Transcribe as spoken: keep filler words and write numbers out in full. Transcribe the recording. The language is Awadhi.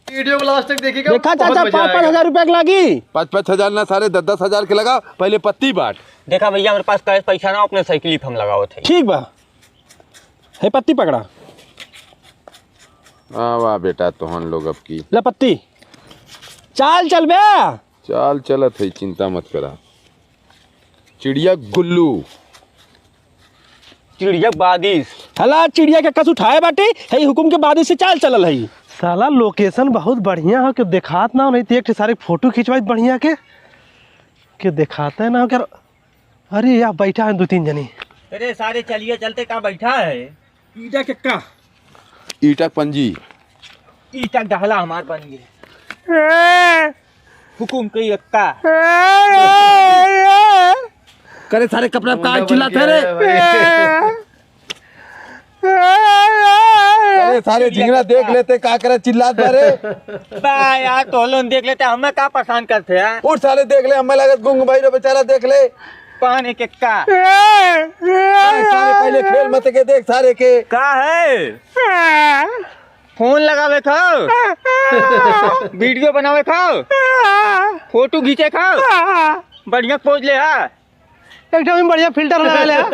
वीडियो को लास्ट तक देखिएगा, देखा बहुत चाचा, मजा पाँच, आएगा। पाँच हजार रुपया के लागी। पाँच, पाँच हजार ना सारे, दस, दस हजार के लगा, पहले पत्ती बांट। देखा भैया, हमरे पास कैश पैसा ना, अपने साइकिल पे हम लगावत है। ठीक बा, है पत्ती पकड़ा। आ वाह बेटा, तोहन लोग अब की। ले पत्ती, चाल चल बे। चाल चलत है, चिंता मत करा। चिड़िया गुल्लू। चिड़िया बादिश। हला चिड़िया के कस उठाए बाटे, है हुकुम के बादिश से चाल चलल है। साला लोकेशन बहुत बढ़िया हो, के देखात ना हो, नहीं तो एक ठे सारे फोटो खिंचवाई बढ़िया के, के देखाते ना हो क्या। अरे यार, बैठा है दो तीन जनी। अरे सारे चलिए चलते, का बैठा है? ईटा के का? ईटा के पंजी। ईटा के डहला हमार बन गए। हुकुम के एक्का। करे सारे कपड़ा का चिल्लात है रे? अरे सारे झिंगना देख लेते, का करे चिल्लात बा रे? बा यार, तोहलोन देख लेते, हमें का परेशान करते हैं? उठ सारे देख ले, हमें लगत गुंग भाई रो बेचारा देख ले। पान एक एक्का। अरे सारे पहले खेल मत के देख सारे के। का है? फोन लगावे खाओ, वीडियो बनावे खाओ, फोटो खींचे खाओ, बढ़िया पोज ले हा। एकदम ही बढ़िया फिल्टर लगा ले हा।